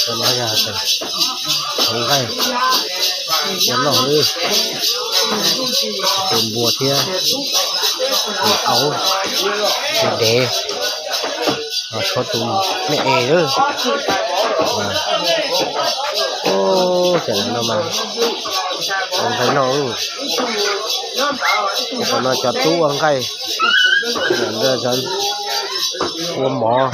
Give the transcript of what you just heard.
Cov no yog hauv nqaij, cov no, tus npua thiab, tus aub, tus dev, tshuav tus me es lawm. Cov no mas, ntawd no, cov no cov tub ua nqaij, ua mov.